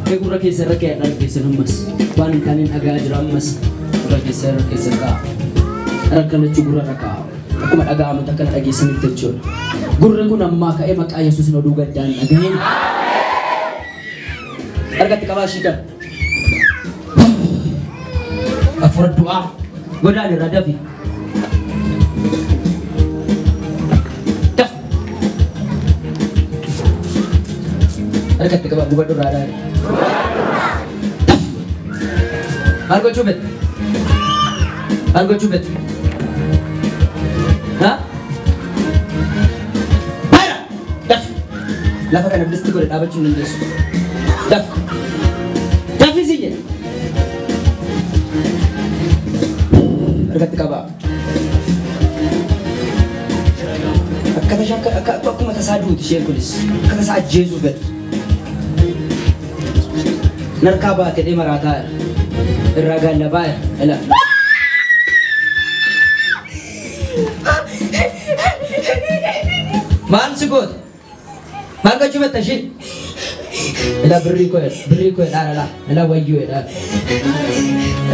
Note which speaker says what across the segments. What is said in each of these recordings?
Speaker 1: Gurra keessa irra ka'ee dhargeessan ammas waan hin taaneen dhagaa jira ammas gurra keessa irra keessa ka'a. Rakkanachuu gurra irra ka'a. Akkuma dhaga'amutti akkana dhageessanitti jechuudha. Gurri kun ammaa ka'ee maqaa Yesuusin oduu gaddaan dhaga'een. Harkatti qabaa ishii kana. Hafuura du'aa godaan irraa dafi. Daf. Harkatti qabaa gubadhu irraa daari. Daf. Maal gochuu fedhe? Maal gochuu fedhe? Ha? Baay'ee! Daf. Lafa kana bilisti godhe dhaabachuu hin dandeessu. Daf. Dafi si jedhe. Harkatti qabaa. Akka tasaa akka akkuma tasaa duuti isheen kunis akka tasaa ajjeesuu fedhe. Narkaa baatee dhee maraataa jira. Irraa gaallabaa jira. Ilaa. Maal si goote? Maal gochuu fetta ishee? Ilaa birrii koo jedha. Birrii koo jedhaa ilaa. Ilaa wayyoo jedhaa.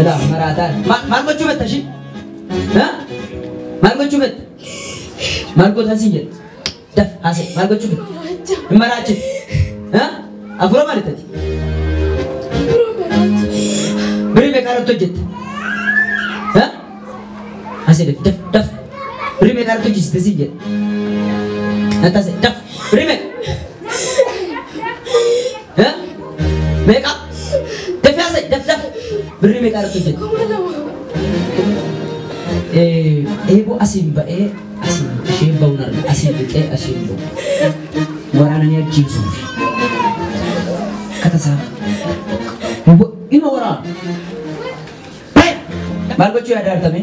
Speaker 1: Ilaa maraataa jira. Maal gochuu fetta ishee? Ha? Maal gochuu fetta? Maal gootan siin jedhe? Daf haasa'e. Maal gochuu fetta? Hin maraachine. Ha? Hafuura maali tati? Birrii meeqa irratti hojjette? Ha? Haasa'e daf daf daf. Birrii meeqa irratti hojjette siin jedhe? Natti haasa'e daf. Birrii meeqa? Ha? Meeqa? Dafii haasa'e daf daf. Birrii meeqa irratti hojjette? Eeboo asiin ba'ee asiin isheen ba'uun arga asiin dhiqee asiin ba'u. Waraananii ajjeesuuf. Akka tasaa. Ilma waraana. Maal gochuu yaada artame?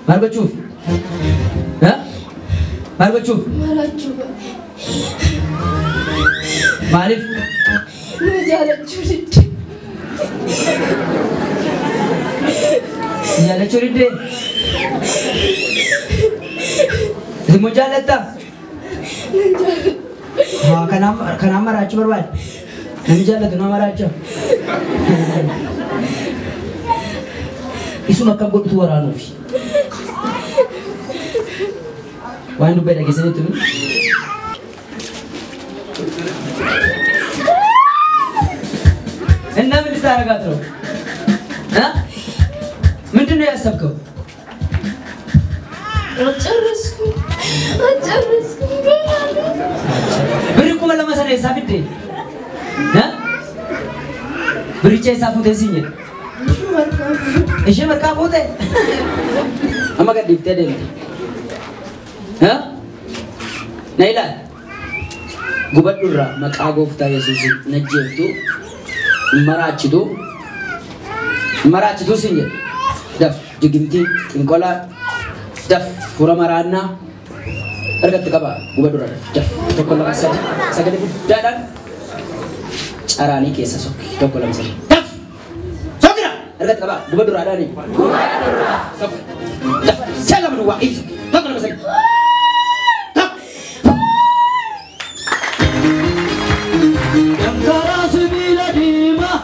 Speaker 1: Maal gochuuf? Maal gochuuf?
Speaker 2: Maraachuu baate.
Speaker 1: Maaliif?
Speaker 2: Na jaalachuu didde.
Speaker 1: Jaalachuu diddee? Isin immoo jaallattaa?
Speaker 2: Nan jaalladha.
Speaker 1: Haa kanaaf kanaaf maraachuu barbaade. Namni jaallatu nama maraacha. Isuma akkam godhutu waraanuufi. Waan dubbee dhageessanitti nu. እና ምን ልታረጋት ነው? እ? ምንድን ነው ያሰብከው?
Speaker 2: አልጨረስኩም አልጨረስኩም ገና ነው።
Speaker 1: Birri 2000 sana eessaa fidde? እ? Biricha eessaa fuutee siin jedhe? Ishee markaa fuute? Amma gad dhiiftee deemte. እ? Na ilaali. Gubadhu irraa maqaa gooftaa Yesuusiin najjeeftu hin maraachitu hin maraachitu siin jedhe. Daf jigimtii xinqolaa daf fura maraannaa harkatti qabaa gubadhu irraa daf daf 1 2 3 sagalee guddaadhaan caraanii keessa sokki 1 2 3 daf sokkira harkatti qabaa gubadhu irraa dhaanii sokki daf seelama duwwaa iyyi 1 2 3 daf. Karaa sibiila diimaa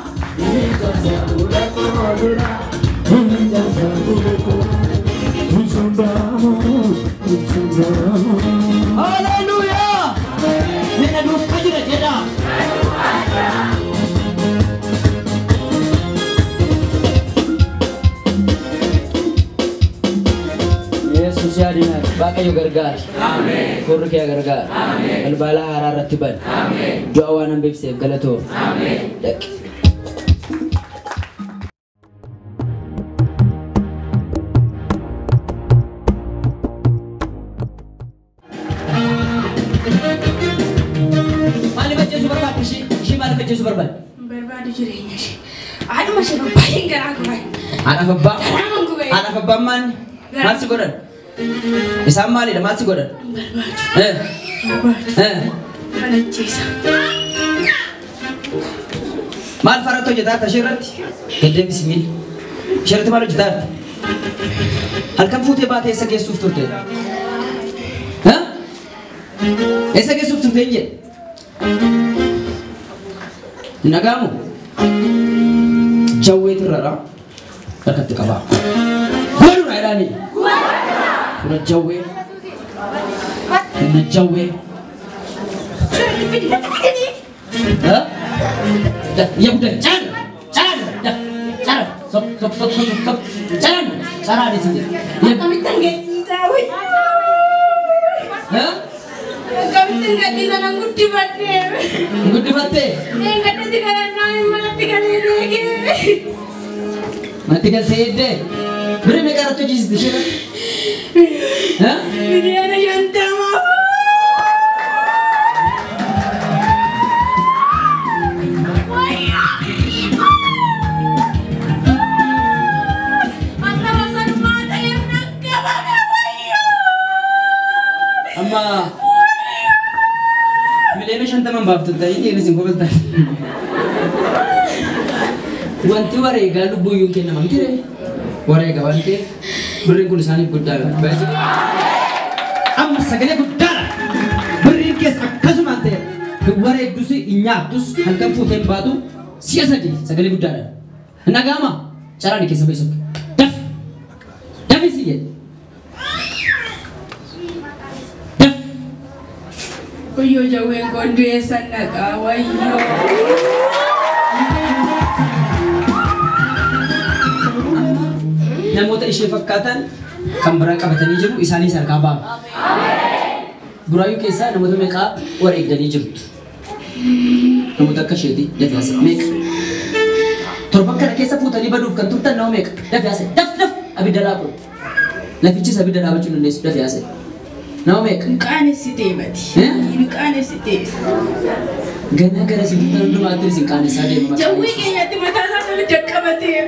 Speaker 1: Haleluuyaa! Mina duukaa jira jedhaa. Yesuus yaadina Waaqayyo gargaara. Furri kee gargaara. Balbala haaraa irratti bani. Du'a waan hambifseef galatoo. Dhaqi. Maaliif ajjeesuu barbaadde ishee? Ishee maaliif ajjeesuu barbaadde?
Speaker 2: Barbaadu jireenya ishee. Haadhuma ishee baay'een garaa gubaa.
Speaker 1: Haadhaaf abbaa?
Speaker 2: Garaan gubee.
Speaker 1: Haadhaaf abbaan maali? Maal si godhan? Isaan maalidha? Maal si godhan?
Speaker 2: Barbaadu.
Speaker 1: Eh,
Speaker 2: Barbaadu.
Speaker 1: eh.
Speaker 2: Kan ajjeesa.
Speaker 1: Maal faratti hojjetaa jirta ishee irratti? Deddeebisi miila. Ishee irratti maal hojjetaa jirta? Halkan fuutee baatee eessa geessuuf turte? Ha? Eessa geessuuf turte hin jedhe? Nagaamu jawweetu irra harkatti qabaa. Gubadhu naa jedhaani. Fura jawwee. Humna jawwee. Ya guddaa caan caan caan sop sop sop sop sop caan caraan isin jedha.
Speaker 2: Akkamittan gadhiisaa wayyoo. Akkamittan gadhiisa nan guddifadhee.
Speaker 1: Guddifattee?
Speaker 2: Gaddatti kadhannaa manatti galee deegee.
Speaker 1: Manatti galtee eeddee? Birrii meeqa irratti hojjechiiste ishee?
Speaker 2: 50,000,000.
Speaker 1: Amma 50,000,000 baaftu ta'ee dhiirri isin kobaltan. Wanti wareegaa lubbuu iyyuu hin kennaman ture. Wareega waan ta'eef birriin kun isaaniif guddaadha. Amma sagalee guddaadha. Birriin keessa akkasumaan ta'e hin wareegdus hin nyaattus halkan fuutee hin baatu si'a 3 sagalee guddaadha. Nagaama caraan keessa ba'i sokka. Daf dafi si jedhe. Daf.
Speaker 2: Wayyoo jawween koon du'ee san dhaqaa wayyoo.
Speaker 1: Namoota ishee fakkaatan kan biraa qabatanii jiru isaanis harkaa ba'u. Buraayyuu keessaa namoota meeqaa wareegdanii jirtu? Namoota akka isheeti dafee haasa'e meeqa? Torban kana keessa fuutanii baduuf kan turtan nama meeqa? Dafee haasa'e daf daf abidda laaqu. Lafichis abidda dhaabachuu hin dandeessu dafee haasa'e. Nama meeqa?
Speaker 2: Nuqaanessitee mati. Nuqaanessitee.
Speaker 1: Ganaa gara isin turtan hundumaatti isin qaanessaa deema.
Speaker 2: Jawwee keenyatti mataa isaa abidda qabatee.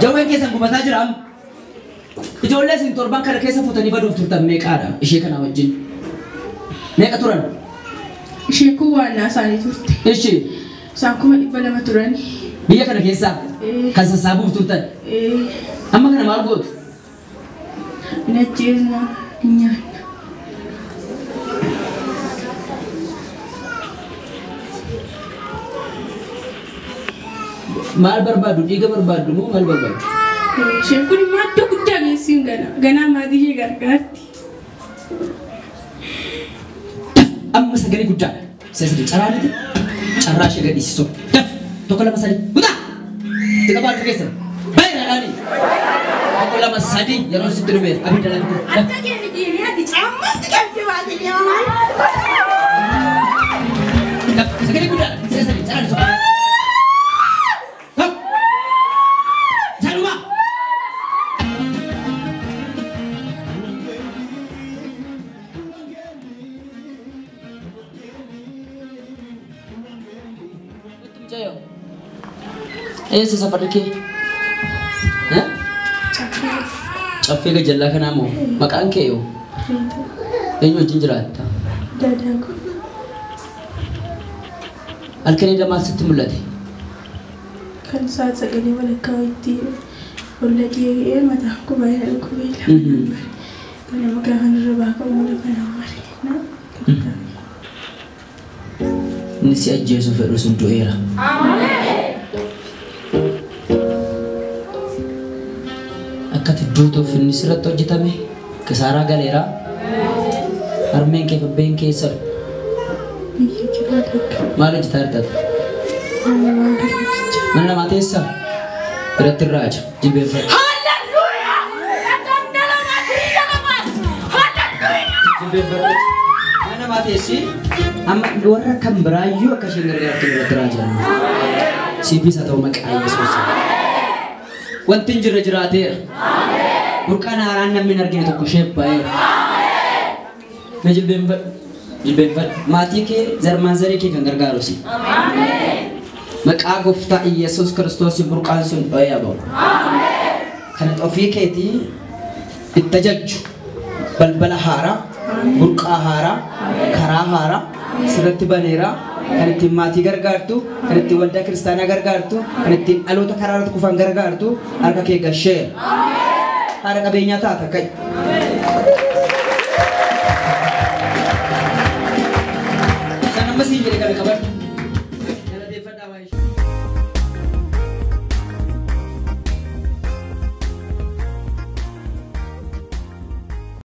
Speaker 1: Jawween keessan gubataa jira amma. Ijoollee isin torban kana keessa fuutanii baduuf turtan meeqaadha ishee kana wajjin? Meeqa turan?
Speaker 2: Isheen kun waannaa isaanii turte.
Speaker 1: Ishee?
Speaker 2: Isaan 200,000 turan.
Speaker 1: Biyya kana keessaa kan sassaabuuf turtan? Amma kana maal gootu?
Speaker 2: Hin ajjeesna, hin nyaanna.
Speaker 1: Maal barbaaddu? Dhiiga barbaaddu moo maal barbaaddu?
Speaker 2: Isheen kun immoo iddoo guddaa geessi hin gana. Ganaa maatii ishee gargaarti.
Speaker 1: Amma sagalee guddaadha. Sagalee carraa miti. Carraa ishee gadhiisisu. Daf! 1 2 3. Guutaa! Itti qabaa harka keessan. Baay'ee dhaadhi. 1 2 3 yeroo sitti dhumeef abidda lafa kun.
Speaker 2: Akka keenya deemee ati caammatti qabdee baatee deemaa maal?
Speaker 1: Daf! Sagalee guddaadha. Sagalee carraa dhiisu. Eessa safarri kee? Caffee gajjallaa kanaa moo? Maqaan kee yoo? Eenyu wajjin jiraatta? Halkan edda maal sitti mul'ate?
Speaker 2: Kan sa'aat sagalee walakkaa itti olla deebi'ee mataan koo baay'ee dhukkubee lafa mare. Ganama gaafa irra baakamu lafa mare.
Speaker 1: Inni si ajjeesuuf fedhu sun du'eera. Akka ati duutuuf inni sirratti hojjetame kisaaraa galeera. Harmeen kee fi abbeen kee eessa? Maal hojjetaa jirta? Mana namaa teessaa? Biratti irraa aja. Jilbeenfadhu. Jilbeenfadhu. Mana namaa teessi. Amma warra kan biraayyuu akka isheen gargaartu biratti irraa aja. Siifis haa ta'u maqaa Yesuus. Wanti hin jirre jiraateera. Burqaan haaraan namni hin argine tokko ishee ba'eera. Na jilbeenfadhu. Jilbeenfadhu. Maatii kee zarmaan zarii kee kan gargaaru si. Maqaa gooftaa Iyyasuus Kiristoos burqaan sun dho'ee ba'u. Kan ofii keetii itti ajajju balbala haaraa, burqaa haaraa, karaa haaraa sirratti baneera. Kan ittiin maatii gargaartu, kan ittiin waldaa kiristaanaa gargaartu, kan ittiin dhaloota karaa irratti kufan gargaartu harka kee gasheera. Haadha qabeenyaa taata ka'i.